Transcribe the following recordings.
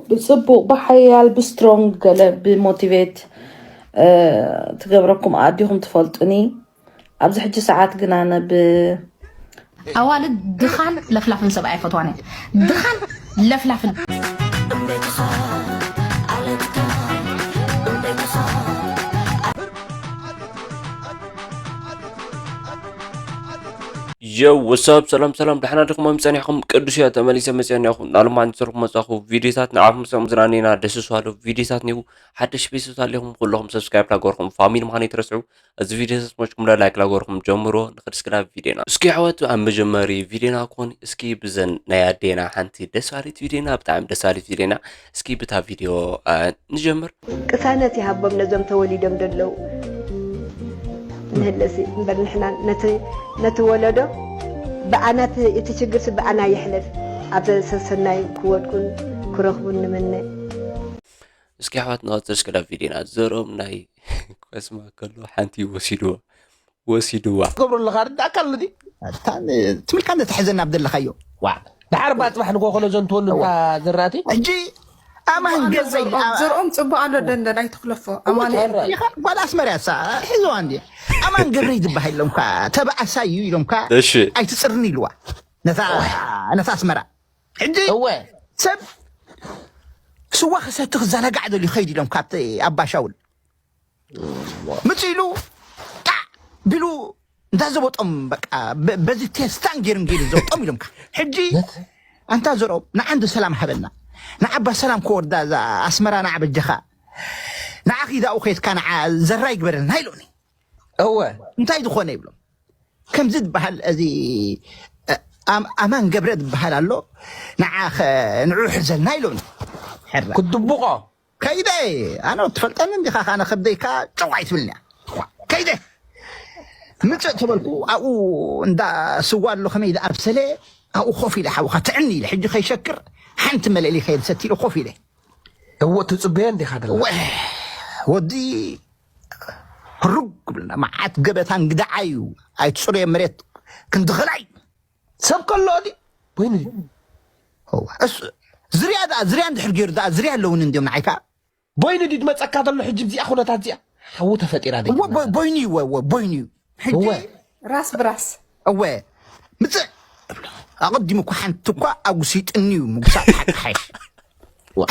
ብጽቡቕ፣ ብሓያል፣ ብስትሮንግ፣ ገለ ብሞቲቬት ትገብረኩም ኣዲኹም ትፈልጡኒ። ኣብዚ ሕጂ ሰዓት ግን ኣነ ብ ኣዋልድ ድኻን ለፍላፍን ሰብኣይ ኣይፈትዋን እየ። ድኻን ለፍላፍን የው ወሳብ ሰላም ሰላም፣ ደሓና ዲኹም? ጸኒሕኩም ቅዱስ እያ ተመሊሰ መጽያኒኹም ናሉማ ንሰርኩ መጻኹ ቪዲዮታት ንዓኹም ሰም ዝናኔና ደስ ስዋሉ ቪዲዮታት ኒው ሓደሽ ቤተሰብ ኣለኹም ኩለኹም ሰብስክራይብ ላገርኩም ፋሚሊ ምዃን ይትረስዑ። እዚ ቪዲዮ ተስሞችኩም ላይክ ላገርኩም ጀምሮ ንክድስክላ ቪዲዮና እስኪ ኣሕዋት። ኣብ መጀመሪ ቪዲዮና ኮን እስኪ ብዘን ናይ ኣዴና ሓንቲ ደስ ባሪት ቪዲዮና ብጣዕሚ ደስ ባሪት ቪዲዮና እስኪ ብታ ቪዲዮ ንጀምር። ቅሳነት ይሃቦም ነዞም ተወሊዶም ዘለዉ ንህለሲ እምበር ንሕና ነቲ ወለዶ ብኣና እቲ ችግርሲ ብኣና ይሕለፍ ኣብ ሰሰናይ ክወድቁን ክረኽቡን ንምነ። እስኪ ኣሕዋት ንቐፅል እስከ ናብ ቪድዮና ዘርኦም ናይ ኮስማ ከሎ ሓንቲ ወሲድዎ ወሲድዋ። ትገብሮ ኣለኻ ርዳእካ ኣሎ ድዩ? ኣታ ትብልካ እንተ ተሕዘና ኣብ ዘለኻዮ። ዋዕ። ድሓር እባ ፅባሕ ንጎ ከሎ ዘንትወሉ እታ ዘራእቲ። ሕጂ ኣማን ገዛ ኢለ ዘርኦም ዘርኦም ፅቡቅ ኣሎ ደንደን ኣይትክለፎ ኣማኑኤል። ኢኻ ጓል ኣስመራ እሳ ሒዝዋ እንዲ ኣማን ገብረይ ዝበሃል ኢሎምካ ተባኣሳይ እዩ ኢሎምካ እሺ። ኣይትፅርኒ ኢልዋ ነታ ነታ ኣስመራ ሕጂ እወ ሰብ ስዋ ክሰቲ ክዘናጋዕ ደልዩ ከይድ ኢሎም ካብቲ ኣባሻውል ምፅ ኢሉ ጣዕ ቢሉ እንዳዘበጦም በቃ በዚ ቴስታን ገይሩ ገይሩ ዘብጦም ኢሎምካ ሕጂ ኣንታ ዘርኦም ንዓንዲ ሰላም ሃበና ንዓባ ሰላም ከወርዳ እዛ ኣስመራ ንዓ በጀኻ ንዓ ኺዳኡ ከይድካ ንዓ ዘራ ይግበረልና ኢሎኒ እወ እንታይ ዝኾነ ይብሎም ከምዚ ዝበሃል እዚ ኣማን ገብረ ዝበሃል ኣሎ ንዓ ንዑ ሕዘልና ኢሎኒ ሕራ ክድብቆ ከይደ ኣነ ትፈልጠኒ እንዲኻ ካነ ከብደይካ ጨው ኣይትብልኒ ከይደ ምፅእ ተበልኩ ኣብኡ እንዳ ስዋ ኣሎ ከመይ ዝኣብሰለ ኣብኡ ኮፍ ኢለ ሓውካ ትዕኒ ኢለ ሕጂ ከይሸክር ሓንቲ መለሊ ከየልሰት ኢለ ኮፍ ኢለ እዎ ትፅበየ እንዲኻ ደላ ወዲ ህሩግ ክብልና መዓት ገበታ እንግዳዓዩ ኣይትፅሩየ መሬት ክንድኽላይ ሰብ ከሎ ድዩ ወይኒ ድዩ ዝርያ ደኣ ዝርያ እንድሕር ገይሩ ደኣ ዝርያ ኣለውን እንዲዮም ንዓይካ ቦይኒ ድዩ ዝመፀካ ዘሎ ሕጂ ብዚኣ ኩነታት እዚኣ ሓዉ ተፈጢራ ደ ቦይኒ እዩ ቦይኒ እዩ ሕጂ ራስ ብራስ እወ ምፅእ ኣቐዲሙ እኳ ሓንቲ እኳ ኣጉሲጥኒ እዩ ምጉሳጥ ሓቂ ሓይሽ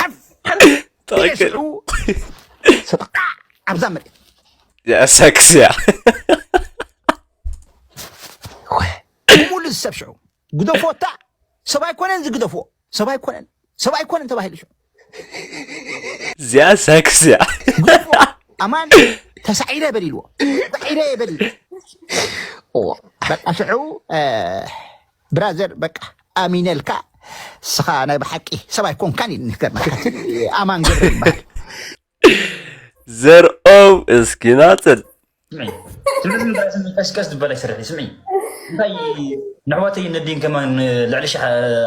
ሓፍ ሓንቲ ሽዑ ስጥቃ ኣብዛ መሬት እዚኣ ሳክስ እያ ሙሉ ሰብ ሽዑ ግደፎታ ሰብ ኣይኮነን ዝግደፍዎ ሰብ ኣይኮነን ሰብ ኣይኮነን ተባሂሉ ሽዑ እዚኣ ሳክስ እያ ኣማን ተሳዒረ በሊልዎ ተሳዒረ በሊሉ በቃ ሽዑ ብራዘር በቃ ኣሚነልካ ስኻ ናይ ብሓቂ ሰብ ኣይኮንካን እዩ ንገርና ኣማን ገብረ ይበሃል ዘርኦም እስኪ ናፅል ስምዒ ስምዒ ዝምበላ ስምዒ ቀስ ቀስ ዝበላ ይስርሒ ስምዒ እንታይ ንሕዋተይ ነዲን ከማን ልዕሊ ሽሕ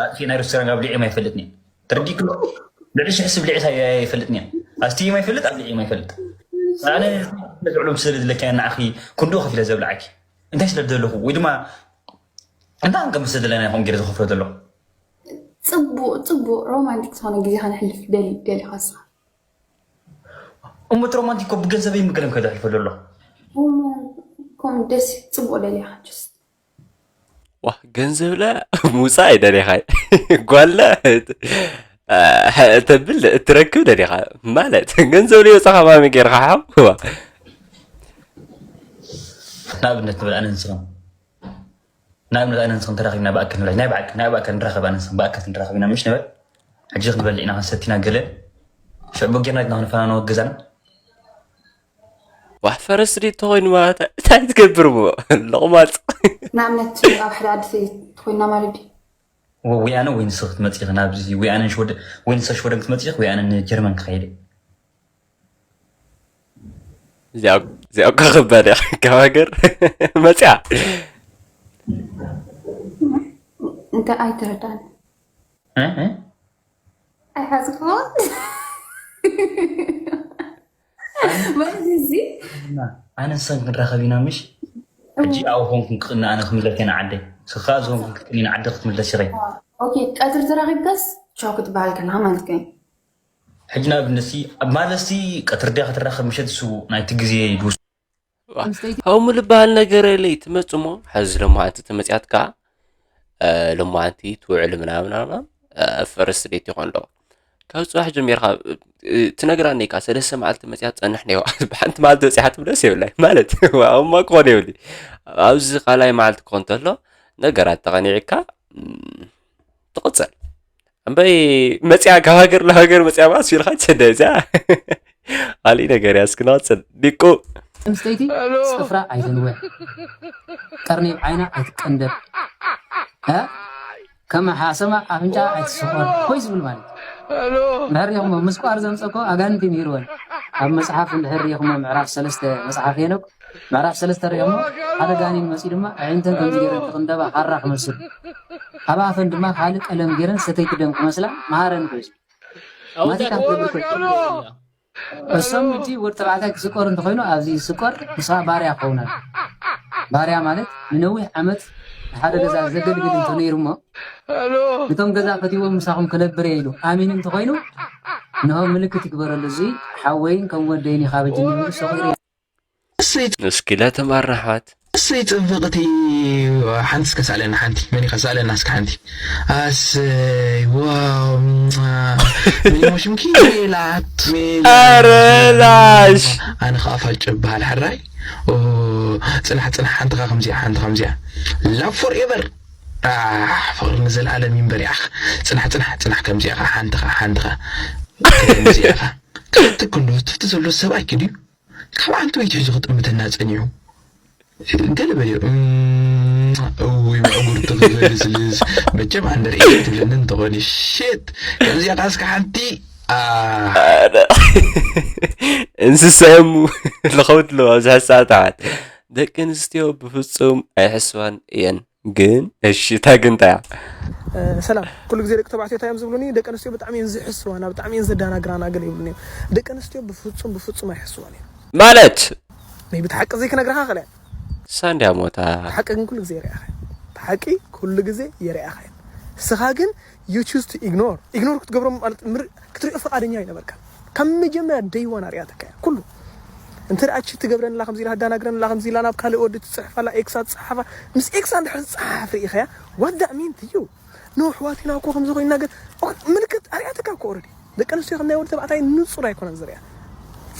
ኣጥፊ ናይ ሬስቶራንት ኣብሊዒ ማይ ፈልጥኒ ተረዲክሎ ልዕሊ ሽሕ ስብሊዒ ይፈልጥኒ ኣስቲ ማይ ፈልጥ ኣብሊዒ ማይ ፈልጥ ኣነ ዝዕሉም ስለ ዝለካ ንዓኺ ክንዱ ከፊለ ዘብልዓኪ እንታይ ስለ ዘለኹ ወይ ድማ እንታይ ከም ስለ ዘለና ይኹን ገይረ ዝኸፍሎ ዘለኹ ጽቡቕ ጽቡቕ ሮማንቲክ ዝኾነ ግዜ ከነሕልፍ ደሊ ደሊኻ ንስኻ እሞ እቲ ሮማንቲክ እኮ ብገንዘበይ ምግለም ከይ ዘሕልፎ ዘሎ ከም ደስ ጽቡቕ ደሊኻ just ዋ ገንዘብለ ሙፃ ኣይደሊኻይ ጓለ ተብል እትረክብ ደሊኻ ማለት ገንዘብ ለይወፃኻ ማሚ ገይርካ ሓው ንኣብነት ንብል ኣነ ንስኽን ንኣብነት ኣነ ንስኽን ተራኺብና ብኣካል ንብላ ናይ ብዓል ናይ ብኣካል ንራኸብ ኣነ ንስኽን ብኣካል ክንራኸብ ኢና ምሽ ንበል ሕጂ ክንበልዕ ኢና ክንሰቲ ኢና ገለ ሽዕቡ ጌርና ኢልና ክንፈናነወ ገዛና ዋሕ ፈረስ ድዩ ተኾይኑ ማለት እንታይ ትገብር እሞ ለቑማፅ ንኣብነት ኣብ ሓደ ዓዲ ኮይና ማለት ድዩ ወያነ ወይ ንስኺ ክትመፂ ኢኺ ናብዚ ወያነን ሽወደ ወይ ንሰ ሽወደን ክትመፂ ኢኺ ወያነ ንጀርመን ክኸይደ እዚኣ እኳ ከባድ እያ ካብ ሃገር መፅያ እንታይ ኣይተረዳን ኣይሓዝክዎ ማለት እዚ ኣነ ንሰን ክንራኸብ ኢና ምሽ ሕጂ ኣብ ሆንኩን ክቕኒ ኣነ ክምለስ ኢና ዓደይ ስኻ ዝኾንኩን ክቅኒ ኢና ዓደ ክትምለስ ኢኸ ቀትሪ ተራኺብካስ ቻው ክትበሃል ከለካ ማለት ከዩ ሕጂ ንኣብነት ሲ ኣብ ማለት ሲ ቀትሪ ድያ ክትራኸብ ምሸት እሱ ናይቲ ግዜ ይድውስ ከምኡ ዝበሃል ነገር የለይ። ትመጽእ እሞ ሕዚ ሎማዓንቲ ተመጺኣትካ ሎማዓንቲ ትውዕል ምናምን ፈርስት ዴት ይኾን ኣለዎ ካብ ፅባሕ ጀሚርካ ትነግራኒ ካ ሰለስተ መዓልቲ መፅያ ትፀንሕ ነዋ ብሓንቲ መዓልቲ በፂሓ ትብለስ የብላይ ማለት እማ ክኾን የብሊ ኣብዚ ካልኣይ መዓልቲ ክኾን ተሎ ነገራት ተቐኒዕካ ትቕፅል እምበይ መፅያ ካብ ሃገር ናብ ሃገር መፅያ ባ ስቢልካ ትሰደ እዚኣ ካሊእ ነገር እያ እስኪ ንቐፅል ዲቁ ኣንስተይቲ ፅፍራ ኣይተንውሕ ቀርኒ ዓይና ኣይትቀንደብ ከም ሓሰማ ኣፍንጫ ኣይትስቆር ኮይ ዝብል ማለት ድሕር ሪኹሞ ምስቋር ዘምፀኮ ኣጋንንቲ ነይርወን ኣብ መፅሓፍ እንድሕር ሪኹሞ ምዕራፍ ሰለስተ መፅሓፍ ሄኖክ ምዕራፍ ሰለስተ ሪኹሞ ሓደ ጋኒን መፂ ድማ ኣዒንተን ከምዚ ገይረን ክቕንደባ ሃራ ክመስል ኣብ ኣፈን ድማ ካልእ ቀለም ገይረን ሰተይቲ ደም ክመስላ መሃረን ኮይኑ ማቲካ ክትገብር እሶም እቲ ወዲ ተባዕታይ ክስቆር እንተኮይኑ ኣብዚ ዝስቆር ንስኻ ባርያ ክኸውን ኣሎ ባርያ ማለት ንነዊሕ ዓመት ንሓደ ገዛ ዘገልግል እንተነይሩ እሞ እቶም ገዛ ፈትዎም ምሳኹም ክነብር እየ ኢሉ ኣሚን እንተኮይኑ ንሆ ምልክት ይግበረሉ እዚ ሓወይን ከም ወደይን ኢኻ በጅኒ ኢሉ ሰቂሩ እስኪ ለተማርና ኣሕዋት እሰይ ፅብቅቲ ሓንቲ እስከ ሳለና ሓንቲ መን ኢኻ ሳለና እስከ ሓንቲ ኣሰይ ዋው ምን ኢሞ ሽምኪ ሜላት ሜላት ኧረ ላሽ ኣነ ከዓ ፋጭ በሃል ሕራይ ኦ፣ ፅናሕ ፅናሕ ሓንቲ ከዓ ከምዚኣ ሓንቲ ከምዚኣ love forever ኣሕ፣ ፍቅሪ ንዘለኣለም ይንበር ያኽ ፅናሕ ፅናሕ ፅናሕ ከምዚኣ ከዓ ሓንቲ ከዓ ሓንቲ ከዓ ከምዚኣ ከዓ ክልተ ክንዶ ትፍቲ ዘሎ ሰብኣይ ክድዩ ካብ ዓንተወይ ትሒዙ ክጥምተና ጸኒሑ። ገለ በልዮ፣ እም፣ እውይ፣ መዕጉርቲ ክልስልስ። መቸም ኣንደር ኤጅ ትብለኒ እንተኾነ፣ ሼት፣ ከምዚኣ ካስካ ሓንቲ፣ ኣ። እንስሳ እሙ ለኸውት ኣለዎ ኣብዚ ሕሳብ ተዓት ደቂ ኣንስትዮ ብፍጹም ኣይሕስዋን እየን። ግን እሺ እታ ግን እንታይ እያ? ሰላም ኩሉ ግዜ ደቂ ተባዕትዮ እንታይ እዮም ዝብሉኒ ደቂ ኣንስትዮ ብጣዕሚ እየን ዝሕስዋና ብጣዕሚ እየን ዘዳናግራና ገለ ይብሉኒ እዮም ደቂ ኣንስትዮ ብፍፁም ብፍፁም ኣይሕስዋን እዮም ማለት ናይ ብትሓቂ ዘይክነግርኻ ክለ ሳንድያ ሞታ ሓቂ ግን ኩሉ ግዜ የርያኻ ሓቂ ኩሉ ግዜ የርያኻ ስኻ ግን you choose to ignore ignore ክትገብሮም ማለት ክትሪኦ ፈቃደኛ ኣይነበርካ ካብ መጀመርያ day one ኣርያተካ እያ ኩሉ እንተ ደኣ ችት ትገብረንላ ከምዚ ኢላ ኣዳናግረንላ ከምዚ ኢላ ናብ ካልእ ወዲ ትፅሕፋላ ኤክሳ ትፅሓፋ ምስ ኤክሳ እንድሕር ትፅሓፍ ርኢኸያ what that mean to you no ኣሕዋትና እኮ ከምዚ ኮይንና ግን ምልክት ኣርያተካ እኮ ኦረዲ ደቂ ኣንስትዮ ከም ናይ ወዲ ተባዕታይ ንፁር ኣይኮነን ዝርያ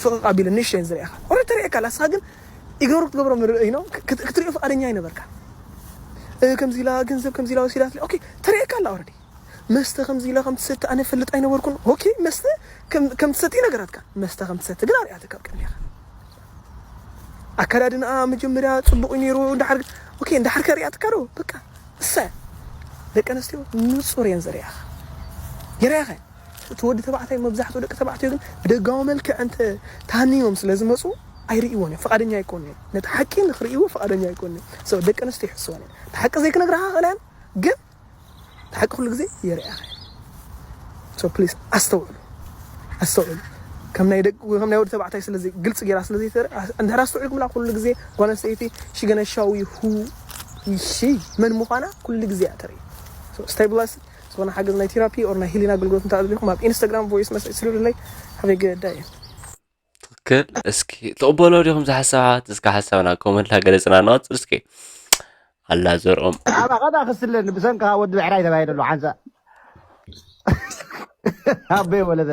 ፍቕቕ ኣቢለ ንእሽተይን ዝርያኻ ኦረዲ ተሪእካ ኣላ ስኻ ግን ኢግኖር ክትገብሮ ምርእ ነው ክትሪኦ ፍቃደኛ ኣይነበርካ ከምዚ ኢላ ገንዘብ ከምዚ ኢላ ወሲዳት ኦኬ ተሪእካ ኣላ ኦረዲ መስተ ከምዚ ኢላ ከም ትሰቲ ኣነ ፈልጥ ኣይነበርኩን ኦኬ መስተ ከም ትሰቲ ነገራትካ መስተ ከም ትሰቲ ግን ኣርያተ ካብ ቅድሚኻ ኣከዳድንኣ መጀመርያ ፅቡቅ ነይሩ እንዳሓር ኦኬ እንዳሓር ከሪኣትካ ዶ በቃ እሳ ደቂ ኣንስትዮ ንፁር እየን ዘሪኣኻ የሪኣኻ እቲ ወዲ ተባዕታይ መብዛሕትኡ ደቂ ተባዕትዮ ግን ብደጋዊ መልክዕ እንተ ተሃንዮም ስለ ዝመፁ ኣይርእይዎን እዮም ፍቃደኛ ኣይኮኑ ነቲ ሓቂ ንክርእይዎ ፍቃደኛ ኣይኮኑ ደቂ ኣንስትዮ ይሕስወን እየን ሓቂ ዘይክነግርኻ ኸልያን ግን ሓቂ ኩሉ ግዜ የርእያኻ ሶ ፕሊዝ ኣስተውዕሉ ኣስተውዕሉ ከም ናይ ደቂ ከም ናይ ወዲ ተባዕታይ ስለዚ ግልፂ ጌራ ስለዚ እንድሕር ኣስተውዒልኩምላ ኩሉ ግዜ ጓል ኣንስተይቲ ሽገነ ሻዊ ሁ ሺ መን ምዃና ኩሉ ግዜ እያ ተርኢ ስታይ ብላስ ዝኾነ ሓገዝ ናይ ቴራፒ ኦር ናይ ሂሊን ኣገልግሎት እንተኣድልኹም ኣብ ኢንስታግራም ቮይስ መሰጅ ስሉልለይ ሓበይ ገዳ እየ ትክክል እስኪ ትቕበሎ ዲኹም ዝሓሳባት እስኪ ሓሳብና ኮመንት ገለፅና ንቐፅል እስኪ ኣላ ዘርኦም ኣባኸዳ ክስለኒ ብሰንካ ወዲ ብሕራይ ተባሂለ ኣሎ ሓንሳ ኣበይ ወለደ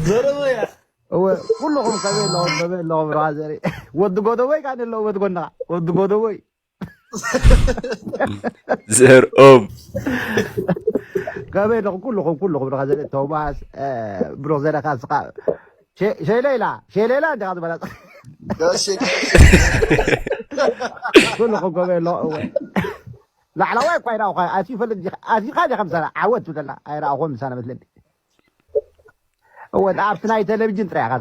ዘረበያ ኩልኹም ከበይ ኣለኹም ከበይ ኣለኹም ብራ ዘርኢ ወዲ ጎደቦይ ካን ኣለዎ ወዲ ጎንኻ ወዲ ጎደቦይ ዘርኦም ከመይ ኣለኹም ኩልኹም ኩልኹም ንኻ ዘለ ቶማስ ብሩኽ ዘለካ ስኻ ሸይለይላ ሸይለይላ እንዲኻ ዝበላ ኩልኹም ከመይ ኣለኹም እወ ላዕላዋይ እኳ ይረኣኹ ኣትዩ ፈልጥ ኣትዩኻ ዲኻ ምሳና ዓወት ትብለላ ኣይረኣኹም ምሳና መስለኒ እወ ኣብቲ ናይ ቴሌቪዥን ጥራይ ኢኻ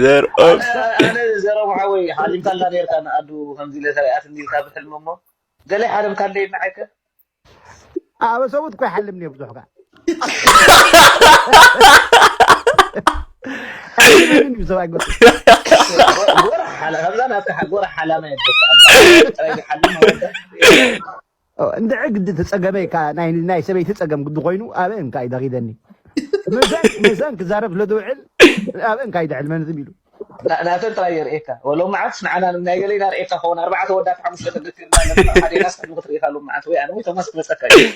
ዘርኦም ኣነ ዘረቡ ሓወይ ሓሊምካላ ነርካ ንኣዱ ከምዚ ኢለ ተሪኣትኒ ኢልካ ብሕልሚ እሞ ገለ ሓለምካለይ ንዓይከ ኣበ ሰብኡት እኮ ይሓልም ነየ ብዙሕ ጋር ኣይሓልምን እዩ ሰብ ኣይገ ጎራ ሓላ ከምዛ ናትካ ሓ- ጎራ ሓላማ የብካ ጥራይ ዝሓልም እንድዒ ግዲ ተጸገመ ኢካ፣ ናይ ሰበይቲ ጸገም ግዲ ኮይኑ ኣበ እንካ እዩ ደኺደኒ። ምዘን ክዛረብ ስለ ዝውዕል ኣበ እንካ እዩ ድዕል መን ዝም ኢሉ። ናተን ጥራይ የርእየካ። ሎመዓት ንዓና ናይ ገሌና ርእየካ ከውን ኣርባዕተ ወዳት ሓሙሽተ ተገፊርና ኣለና። ሓደ ናስ ንክትርእካ ሎመዓት ወይ ኣነ ወይ ቶማስ ክመፀካ እዩ።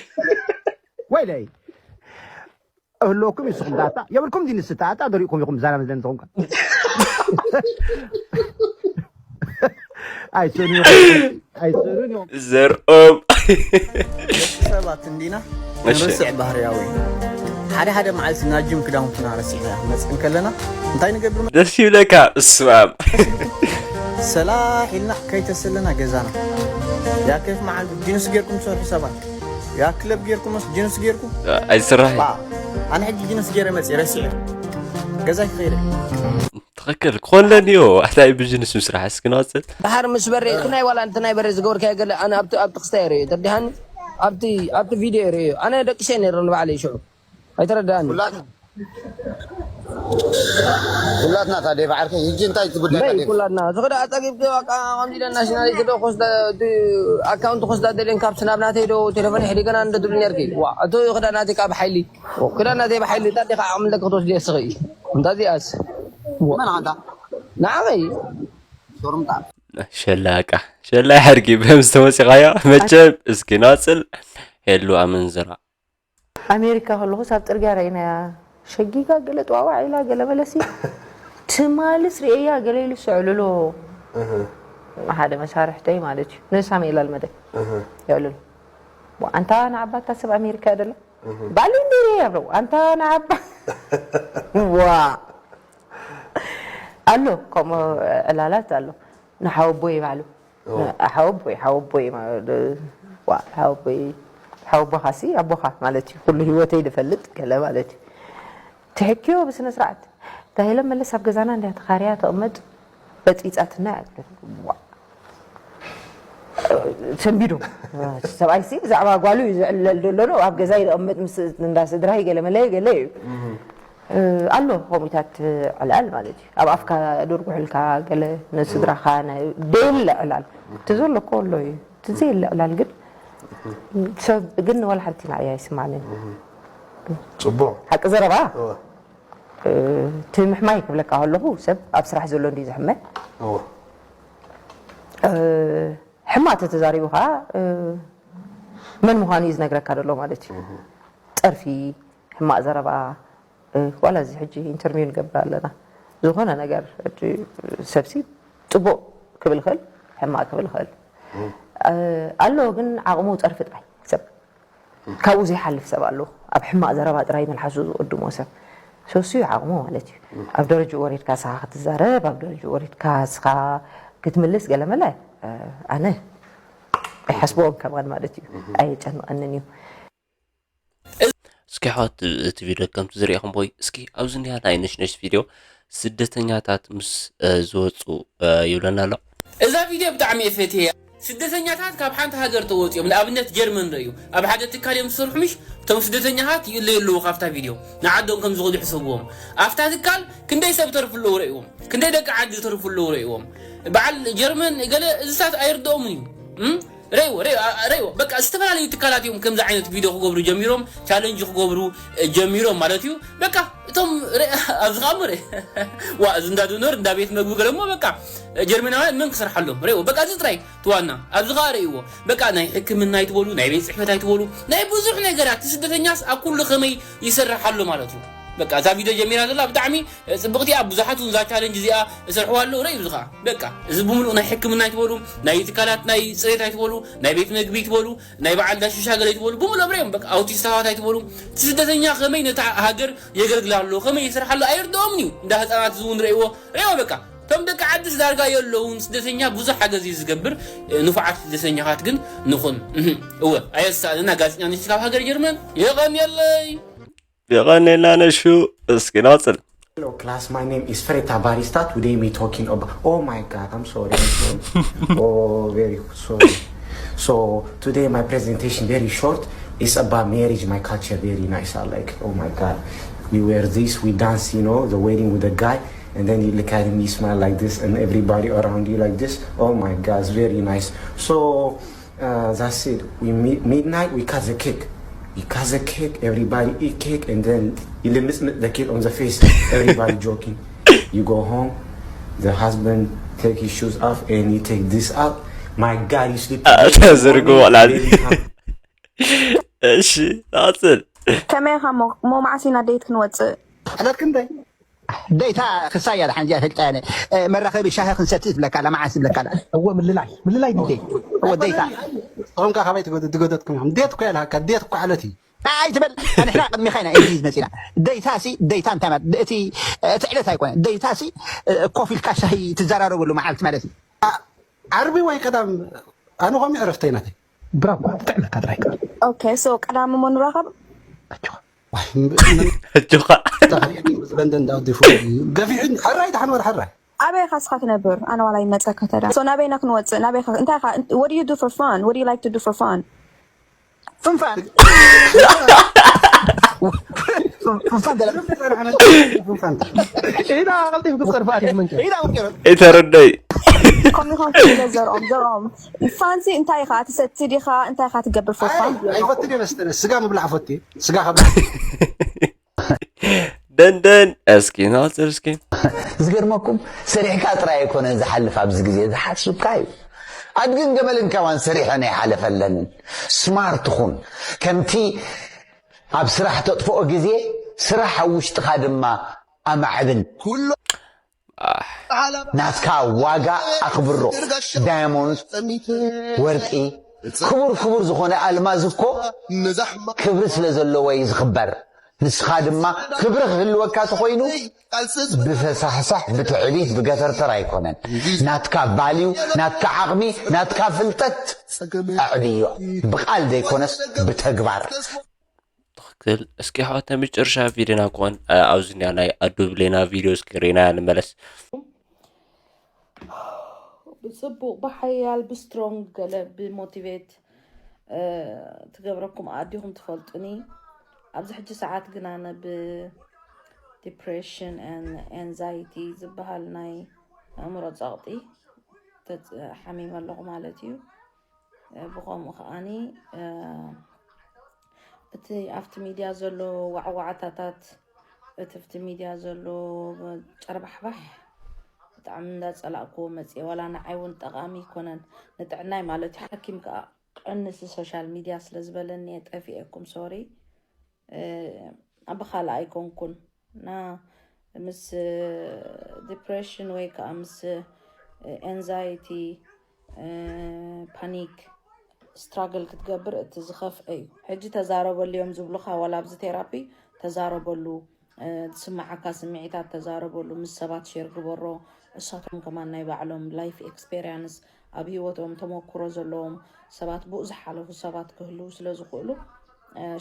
ወይለይ እህልወኩም ይስኹም ዳታ የብልኩም ዲ ንስታ ኣታ ደሪእኩም ኢኹም ዛና መዝለን ዝኾንካ። ኣይሰኑን ኢኹም። ኣይሰኑን ኢኹም። ዘርኦም ሰባት እንዲና ንርስዕ ባህርያዊ ሓደ ሓደ መዓልቲ ናብ ጅም ክዳውንትና ረሲዕና ክንመፅእ እንከለና እንታይ ንገብር ደስ ይብለካ። እስማም ሰላሕ ኢልና ከይተሰለና ገዛና ያ ከፍ መዓልቲ ጅንስ ጌርኩም ትሰርሑ ሰባት ያ ክለብ ጌርኩም ስ ጅንስ ጌርኩም ኣይስራሕ ባ ኣነ ሕጂ ጅንስ ጌረ መፅእ ረሲዐ ገዛይ ክኸይደ ትኽክል ክኾንለኒ ዮ ኣታይ ብጅንስ ምስራሕ እስኪ ንቐፅል ድሓር ምስ በሬ እቲ ናይ ዋላ እቲ ናይ በሬ ዝገበርካዮ ገለ ኣነ ኣብቲ ኣብቲ ክስታይ ርእዮ ተርዲሃኒ ኣብቲ ኣብቲ ቪድዮ ርእዮ ኣነ ደቂሰ ነይረ ንባዕለይ ሽዑ ኣይተረዳኣኒ ኩላትና ታዲያ ባዕርከ ሕጂ እንታይ እቲ ጉዳይ በይ ታዲያ ኩላትና እዚ ክዳ ኣፀጊብ ከምዚ ኢለ ናሽናሊቲ ዶ ኮስዳ ኣካውንት ኮስዳ ደልየን ካብ ስናብ ናተይ ዶ ቴሌፎን ሕዲገና እንደ ትብል ነርኪ ዋ እቶ ክዳ ናተይ ካብ ሓይሊ ክዳ ናተይ ብሓይሊ ታዲኻ ዓቕሚ ኣለክ ክትወስድ የስኽ እዩ እንታዚኣስ መን ኣንታ ንዓኸይ ሾርምጣ ሸላቃ ሸላይ ሓርጊ ብረም ዝተመፂኻዮ መቸም እስኪ ናፅል ሄሉ ኣመንዝራ ኣሜሪካ ከለኹስ ኣብ ፅርግያ ረኢናያ ሸጊጋ ገለ ጥዋዋዕ ኢላ ገለ መለሲ ትማልስ ርእያ ገለ ኢሉ ስዕልሎ ሓደ መሳርሕተይ ማለት እዩ ንሳሜላ ልመደ የዕልሎ ኣንታ ንዓባታ ሰብ ኣሜሪካ ደላ ባሊ እንዴ ያብረው ኣንታ ንዓባ ዋ ኣሎ ከምኡ ዕላላት ኣሎ ንሓወቦ ይባሉ ሓወቦይ ሓወቦይ ሓወቦይ ሓወቦኻሲ ኣቦኻ ማለት እዩ ኩሉ ህይወተይ ዝፈልጥ ገለ ማለት እዩ ትሕክዮ ብስነ ስርዓት ታሂለ መለስ ኣብ ገዛና እንዲያ ተኻርያ ተቕመጥ በፂፃትና ሰንቢዱ ሰብኣይሲ ብዛዕባ ጓሉ እዩ ዝዕለል ዘሎ ዶ ኣብ ገዛ ይቕመጥ ምስ እንዳ ስድራይ ገለ መለ ገለ እዩ ኣሎ ከምኡታት ዕላል ማለት እዩ ኣብ ኣፍካ ዶርጉሕልካ ገለ ንስድራኻ ደየለ ዕላል እቲ ዘሎ እኮ ኣሎ እዩ እቲ ዘየለ ዕላል ግን ሰብ ግን ወላ ሓንቲ ንዓይ ኣይስማዕንን ፅቡቅ ሓቂ ዘረባ እቲ ምሕማይ ክብለካ ከለኹ ሰብ ኣብ ስራሕ ዘሎ እንዲ ዝሕመ ሕማቅ ተተዛሪቡ ከዓ መን ምዃኑ እዩ ዝነግረካ ዘሎ ማለት እዩ ፀርፊ ሕማቅ ዘረባ ዋላ እዚ ሕጂ ኢንተርቪው ንገብር ኣለና ዝኾነ ነገር ሰብሲ ፅቡቅ ክብል ይኽእል ሕማቅ ክብል ይኽእል ኣሎ ግን ዓቕሙ ፀርፊ ጥራይ ሰብ ካብኡ ዘይሓልፍ ሰብ ኣሎ ኣብ ሕማቅ ዘረባ ጥራይ መልሓሱ ዝቅድሞ ሰብ ሰሱ ዓቕሙ ማለት እዩ ኣብ ደረጅኡ ወሪድካ ስኻ ክትዛረብ ኣብ ደረጅኡ ወሪድካ ስኻ ክትምልስ ገለመለ ኣነ ኣይሓስበኦም ከማን ማለት እዩ ኣየጨንቀንን እዩ እስኪ ኣሕዋት እቲ ቪድዮ ከምቲ ዝሪኢኹምዎ እስኪ ኣብዚ እኒኣ ናይ ነሽነሽ ቪድዮ ስደተኛታት ምስ ዝወፁ ይብለና ኣሎ። እዛ ቪድዮ ብጣዕሚ እየ ፈትየያ። ስደተኛታት ካብ ሓንቲ ሃገር ተወፂኦም ንኣብነት ጀርመን ረእዩ ኣብ ሓደ ትካል እዮም ዝሰርሑ ምሽ እቶም ስደተኛታት ይእለዩ ኣለዉ ካብታ ቪድዮ ንዓዶም ከም ዝኸዱ ሕሰብዎም ኣብታ ትካል ክንደይ ሰብ ተርፉ ኣለዉ ረእዎም ክንደይ ደቂ ዓዲ ተርፉ ኣለዉ ረእዎም በዓል ጀርመን ገለ እዝታት ኣይርድኦምን እዩ ረይዎ ረይዎ በቃ ዝተፈላለዩ ትካላት እዮም ከምዚ ዓይነት ቪድዮ ክገብሩ ጀሚሮም ቻለንጅ ክገብሩ ጀሚሮም ማለት እዩ በቃ እቶም ኣብዚ ከዓ ምረ ዋ እዚ እንዳ ዶኖር እንዳ ቤት መግቢ ገለሞ በቃ ጀርመናውያን መን ክሰርሓሎም ረይዎ በቃ እዚ ጥራይ ትዋና ኣብዚ ከዓ ረይዎ በቃ ናይ ሕክምና ኣይትበሉ ናይ ቤት ፅሕፈት ኣይትበሉ ናይ ብዙሕ ነገራት ስደተኛስ ኣብ ኩሉ ከመይ ይሰርሕ ኣሎ ማለት እዩ በቃ እዛ ቪድዮ ጀሚራ ዘላ ብጣዕሚ ፅብቅቲ ኣብ ብዙሓት እውን እዛ ቻለንጅ እዚኣ እሰርሕዋ ኣለዉ ረዩ እዚ ከዓ በቃ እዚ ብምሉእ ናይ ሕክምና ኣይትበሉ ናይ ትካላት ናይ ፅሬት ኣይትበሉ ናይ ቤት መግቢ ኣይትበሉ ናይ በዓል ዳሽሻ ገለ ኣይትበሉ ብምሉኦም ረዮም በቃ ኣውቲስታዋት ኣይትበሉ እቲ ስደተኛ ከመይ ነታ ሃገር የገልግላ ኣሎ ከመይ ይሰርሓ ኣሎ ኣይርድኦምን እዩ እንዳ ህፃናት እዚ እውን ረእዎ ረዮ በቃ እቶም ደቂ ዓድስ ዳርጋ የለውን ስደተኛ ብዙሕ ሓገዝ እዩ ዝገብር ንፉዓት ስደተኛታት ግን ንኹን እወ ኣየሳእንና ጋዜጠኛ ነሽ ካብ ሃገር ጀርመን የቐንየለይ የቐኔልና ነሹ እስኪ ናውፅል Hello class, my name is Freta Barista. Today me talking about oh my god, I'm sorry. I'm sorry. Oh very sorry. So today my presentation very short. It's about marriage, my culture very nice. I like oh my god. We wear this, we dance, you know, the wedding with the guy, and then you look at him, you smile like this, and everybody around you like this. Oh my god, it's very nice. So Uh, that's it. We meet midnight, we cut the cake. We cut the cake, everybody eat cake, and then you limit the kid on the face. Everybody joking. You go home, the husband take his shoes off and he take this out. My God, you sleep. ተዘርግዎ ላል እሺ፣ ኣጽል ከመይ ኢኻ ሞ ሞ መዓስ ኢና ዴት ክንወፅእ? ኣለክ እንታይ ደይታ ክሳያ ሓንጃ ፈልጣነ መራኸቢ ሻሂ ክንሰቲ ትብለካ ኣላ መዓስ ትብለካ ኣላ። እወ ምልላይ ምልላይ ድንደይ እወ ደይታ ጾምካ ካባይ ትገደትኩም ኢኹም። ዴት እኮ ያልሃካ ዴት እኮ ዕለት እዩ። ኣይ ትበል። ንሕና ቅድሚኻ ኢና እንግሊዝ መፂና። ደይታ ሲ ደይታ እንታይ ማለት እቲ እቲ ዕለት ኣይኮነ። ደይታ ሲ ኮፍ ኢልካ ሻሂ ትዘራረበሉ መዓልቲ ማለት እዩ። ዓርቢ ወይ ቀዳም ኣነ ኮሚ ዕረፍተይ ናተይ። ብራኳ ትጥዕመካ ጥራይ። Okay, so ቀዳም እሞ ንራኸብ። ኣጆኻ ለንደን ዳውዲፉ ገፊዑ ሕራይ ተሓንወር ሕራይ ኣበይ ኢኻ እስኻ ትነብር? ኣነ ዋላ ይመፀ ከተዳ። So ናበይና ክንወፅእ? ናበይ ኢኻ? እንታይ ኢኻ? What do you do for fun? What do you like to do for fun? ፍንፋን ፍንፋን ደለ ፍንፋን ኢዳ ቀልጢፍ ክፀርፋ ኣሪፍ መንከ ኢዳ ውቅረ ይተረደይ ከምኡ ኢኻ ክትብሎ ዘርኦም ዘርኦም ፋንሲ እንታይ ኢኻ ትሰቲ ዲኻ? እንታይ ኢኻ ትገብር for fun? ኣይፈትን እየ መስተ ስጋ ምብላዕ ፈት ስጋ ከብላ ደንደን እስኪ ናፅር እስኪ ዝገርመኩም ሰሪሕካ ጥራይ ኣይኮነ ዝሓልፍ ኣብዚ ግዜ ዝሓስብካ እዩ። ኣድግን ገመልን ከማን ሰሪሐን ኣይሓለፈለንን። ስማርት ኩን። ከምቲ ኣብ ስራሕ ተጥፍኦ ግዜ ስራሕ ኣብ ውሽጥኻ ድማ ኣማዕብል። ኩሎ ናትካ ዋጋ ኣኽብሮ። ዳያሞንድ፣ ወርቂ፣ ክቡር ክቡር ዝኾነ ኣልማዝ እኮ ክብሪ ስለ ዘለዎ እዩ ዝኽበር። ንስኻ ድማ ክብሪ ክህልወካ ተኾይኑ ብፈሳሕሳሕ ብትዕቢት ብገተርተር ኣይኮነን። ናትካ ቫልዩ፣ ናትካ ዓቕሚ፣ ናትካ ፍልጠት ኣዕብዮ። ብቓል ዘይኮነስ ብተግባር። ትኽክል። እስኪ ኣሕዋት ናይ መጨረሻ ቪድዮና ክኾን ኣብዚ ኒያ ናይ ኣዱብሌና ቪድዮ እስኪ ሬና ንመለስ። ብፅቡቕ ብሓያል ብስትሮንግ ገለ ብሞቲቬት ትገብረኩም ኣዲኹም ትፈልጡኒ። ኣብዚ ሕጂ ሰዓት ግና ብ ዲፕሬሽን ኤንዛይቲ ዝበሃል ናይ ኣእምሮ ፀቕጢ ተፅ- ሓሚመ ኣለኹ ማለት እዩ። ብኸምኡ ከዓኒ እቲ ኣብቲ ሚድያ ዘሎ ዋዕዋዕታታት እቲ ኣብቲ ሚድያ ዘሎ ጨርባሕባሕ ብጣዕሚ እንዳፀላእክዎ መፅየ። ዋላ ንዓይ እውን ጠቓሚ ኣይኮነን ንጥዕናይ ማለት እዩ። ሓኪም ከዓ ቀንሲ ሶሻል ሚድያ ስለ ዝበለኒ እየ ጠፊኤኩም። ሶሪ ብኻልእ ኣይኮንኩን እና ምስ ዲፕሬሽን ወይ ከዓ ምስ ኤንዛይቲ ፓኒክ ስትራግል ክትገብር እቲ ዝኸፍአ እዩ። ሕጂ ተዛረበሉ እዮም ዝብሉኻ ዋላ ኣብዚ ቴራፒ ተዛረበሉ። ዝስምዓካ ስምዒታት ተዛረበሉ፣ ምስ ሰባት ሼር ግበሮ። እሳቶም ከማን ናይ ባዕሎም ላይፍ ኤክስፔሪንስ ኣብ ህይወቶም ተመኩሮ ዘለዎም ሰባት ብኡ ዝሓለፉ ሰባት ክህልዉ ስለ ዝኽእሉ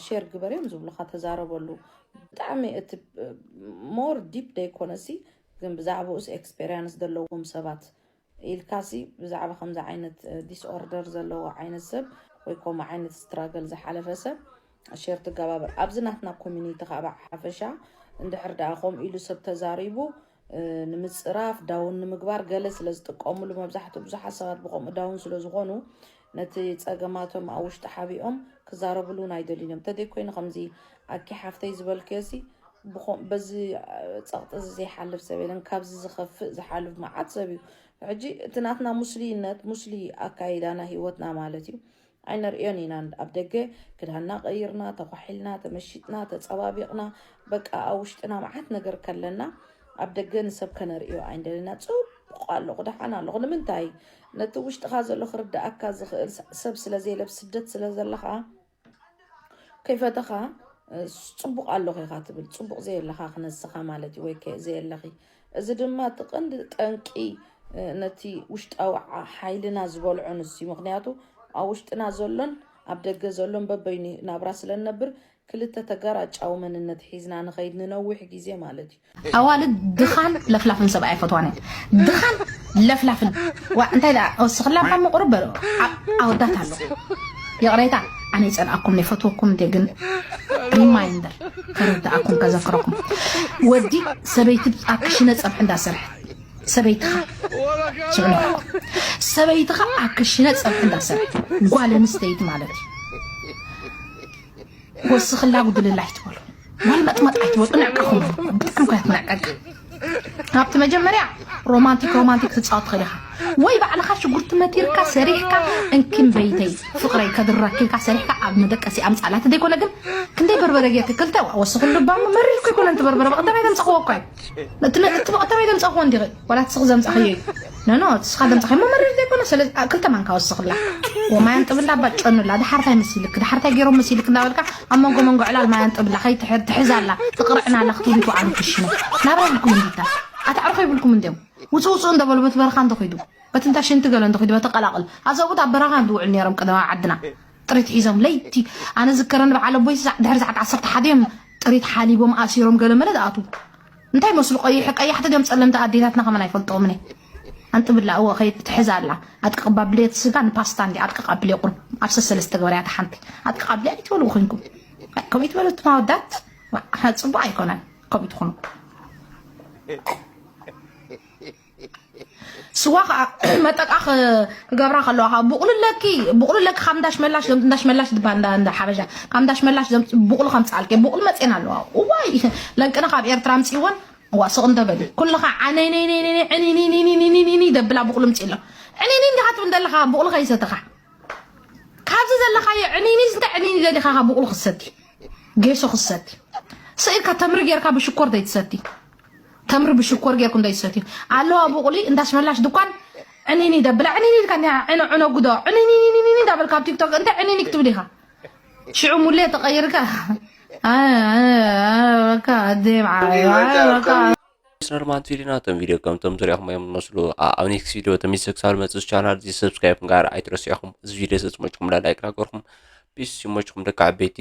ሼር ግበር እዮም ዝብሉኻ፣ ተዛረበሉ። ብጣዕሚ እቲ ሞር ዲፕ ደይኮነሲ ግን ብዛዕባኡስ ኤክስፔሪንስ ዘለዎም ሰባት ኢልካሲ ብዛዕባ ከምዚ ዓይነት ዲስኦርደር ዘለዎ ዓይነት ሰብ ወይ ከምኡ ዓይነት ስትራገል ዝሓለፈ ሰብ ሼር ትገባበር ኣብዚ ናትና ኮሚኒቲ ከዓ ብሓፈሻ። እንድሕር ደኣ ከምኡ ኢሉ ሰብ ተዛሪቡ ንምፅራፍ ዳውን ንምግባር ገለ ስለ ዝጥቀምሉ መብዛሕትኡ ብዙሓት ሰባት ብከምኡ ዳውን ስለ ዝኾኑ ነቲ ፀገማቶም ኣብ ውሽጢ ሓቢኦም ክዛረብሉ እውን ኣይደልዩን እዮም። ተደይ ኮይኑ ከምዚ ኣኪ ሓፍተይ ዝበልክዮ ሲ ብኸም- በዚ ጸቕጢ እዚ ዘይሓልፍ ሰብ የለን። ካብዚ ዝኸፍእ ዝሓልፍ መዓት ሰብ እዩ። ሕጂ እቲ ናትና ሙስሊነት ሙስሊ ኣካይዳና ህይወትና ማለት እዩ ኣይነርእዮን ኢና። ኣብ ደገ ክዳንና ቀይርና ተኳሒልና ተመሺጥና ተጸባቢቕና በቃ ኣብ ውሽጥና መዓት ነገር ከለና ኣብ ደገ ንሰብ ከነርእዮ ኣይንደልና። ጽቡቕ ኣለኹ ደሓን ኣለኹ። ንምንታይ ነቲ ውሽጥኻ ዘሎ ክርድኣካ ዝኽእል ሰብ ስለ ዘየለ ኣብ ስደት ስለ ዘለኻ ከይፈተኻ ጽቡቕ ኣለኹ ኢኻ ትብል፣ ጽቡቕ ዘየለኻ ክነስኻ ማለት እዩ ወይ ከ ዘየለኺ። እዚ ድማ እቲ ቀንዲ ጠንቂ ነቲ ውሽጣዊ ሓይልና ዝበልዖ ንሱ እዩ። ምኽንያቱ ኣብ ውሽጥና ዘሎን ኣብ ደገ ዘሎን በበይኑ ናብራ ስለ ንነብር ክልተ ተጋራጫዊ መንነት ሒዝና ንኸይድ ንነዊሕ ግዜ ማለት እዩ። ኣዋልድ ድኻን ለፍላፍን ሰብኣይ ኣይፈትዋን እየን። ድኻን ለፍላፍን ዋ እንታይ ደኣ ወስኽላ እኳ ምቑርብ በሎ። ኣ- ኣወዳት ኣሎ ይቕሬታ ኣነ ይጸልኣኩም ነይፈትወኩም እንደ ግን ሪማይንደር ከረዳኣኩም ከዘክረኩም ወዲ ሰበይቲ ኣብ ክሽነ ጸብሒ እንዳሰርሐት ሰበይትኻ ስምዑ፣ ሰበይትኻ ኣብ ክሽነ ፀብሒ እንዳሰርሐ፣ ጓል ኣንስተይቲ ማለት እዩ። ወስኽላ ጉድልላ ኣይትበሉ። ጓል መጥመጥ ኣይትበሉ። ንዕቀኹም ብኩም ከትንዕቀቅ። ኣብቲ መጀመርያ ሮማንቲክ ሮማንቲክ ትፃወት ትኽእል ኢኻ። ወይ ባዕልኻ ሽጉርቲ መቲርካ ሰሪሕካ፣ እንኪም በይተይ ፍቕረይ ከድራኪ ኢልካ ሰሪሕካ ኣብ መደቀሲ ኣምፃላ። እቲ ዘይኮነ ግን ክንደይ በርበረ ጌርክ? ክልተ። ወስኽሉ ባሞ መሪርኩ ኣይኮነን እቲ በርበረ፣ ብቐዳማይ ዘምፀኽዎ እኮ እዩ። እቲ ነ-፣ እቲ ብቐዳማይ ዘምፀኽዎ እንዲኺ፣ ዋላ እቲ ስኽ ዘምፀኽዮ እዩ። ኖ፣ ኖ፣ እቲ ስኻ ዘምፀኽዮ መመሪር ዘይኮነ፣ ስለ፣ አ፣ ክልተ ማንካ ወስኽላ። ወማያን ጥብላ ባጨኑላ፣ ድሓርታይ መሲልክ፣ ድሓርታይ ገይሮም መሲልክ እንዳበልካ፣ ኣብ መንጎ መንጎ ዕላል ማያን ጥብላ፣ ከይትሕር፣ ትሕዛላ፣ ትቕርዕናላ፣ ክትውሊት ወዓሉ ክሽነ። ናብራ ይብልኩም እንዲታ። ኣታ ዕርፎ ይብልኩም እንዲዮም። ውፁ ውፁ እንደበሉ፣ በቲ በረኻ እንተኹይዱ፣ በቲ እንታ ሽንቲ ገለ እንተኹይዱ፣ በቲ ቀላቕል። ኣዘቡት ኣብ በረኻ እንድውዕል ነይሮም ቀደማ ዓድና። ጥሪት ሒዞም ለይቲ፣ ኣነ ዝከረኒ በዓል ኣቦይ ሳዕ-፣ ድሕሪ ሰዓት ዓሰርተ ሓደ እዮም ጥሪት ሓሊቦም ኣሲሮም ገለ መለ ዝኣትዉ። እንታይ መስሉ ቀይሕ-፣ ቀያሕቲ ድዮም ጸለምቲ ኣዴታትና ከመን ኣይፈልጥኦምን እየ። ኣንጥብላ እወ ከይድ ትሕዛ ኣላ። ኣጥቅቕ ባብልየት ስጋ ንፓስታ እንዲ ኣጥቅቕ ኣብልየ ቁሩብ ኣብ ሰሰለስተ ገበርያ እታ ሓንቲ። ኣጥቅቕ ኣብልየ ኣይትበልዎ ኮይንኩም። ከምኡ ይትበሉ እትም ኣወዳት። ዋ፣ ጽቡቕ ኣይኮነን። ከምኡ ትኹኑ። ስዋ ኸዓ መጠቃ ኽ-፣ ክገብራ ከለዋ ኸዓ፣ "ቡቕሊ ኣለኪ፣ ቡቕሊ ኣለኪ፣ ካብ እንዳሽ መላሽ፣ እንዳሽ መላሽ ዝበሃል እንዳ፣ እንዳ ሓበሻ፣ ካብ እንዳሽ መላሽ ዘም-፣ ቡቕሊ ከምፅኣልኪ፣ ቡቕሊ መፅኤን ኣለዋ." እዋይ፣ ለንቅነ ካብ ኤርትራ ኣምፅእወን፣ እዋ፣ ስቕ እንተበሊ። ኩልኻ ዓነይነይነይነይነይነይነይነይነይነይ ደብላ ቡቕሊ ምፅእ ኣሎ። ዕኒኒ እንዲኻ ትብል ዘለኻ፣ ቡቕሊ ከይሰተኻ። ካብዚ ዘለኻዮ ዕኒኒ፣ እንተ ዕኒኒ ደሊኻ ኸዓ ቡቕሊ ክሰቲ፣ ጌሶ ክሰቲ። ስኢልካ ተምሪ ጌርካ ብሽኮር ዘይትሰቲ። ተምሪ ብሽኮር ጌርኩም ዘይትሰትዩ። ኣለዋ ቡቕሊ እንዳሽ መላሽ ድኳን ዕኒኒ ደብላ፣ ዕኒኒ ኢልካ እንዲያ፣ ዕነ፣ ዕነ ጉዶ፣ ዕኒኒኒኒኒ እንዳበልካ ኣብ ቲክቶክ፣ እንታይ ዕኒኒ ክትብል ኢኻ? ሽዑ ሙሌ ተቐይርካ። ኣይ፣ ኣይ፣ ኣይ፣ በቃ፣ ኣዴ፣ በዓል፣ ኣይ፣ በቃ። ኖርማል ቪዲዮና፣ እቶም ቪዲዮ ከምቶም ዝሪእኹም እዮም ዝመስሉ። ኣ-፣ ኣብ ኔክስት ቪዲዮ ተመልሰ ክሳብ ዝመጽእ ቻናል እዚ ሰብስክራይብ ምግባር ኣይትረስዑ ኢኹም። እዚ ቪዲዮ ስለ ዝመችኩም ላይክ እናገርኩም፣ ፒስ፣ ይመችኩም ደቂ ዓበይቲ።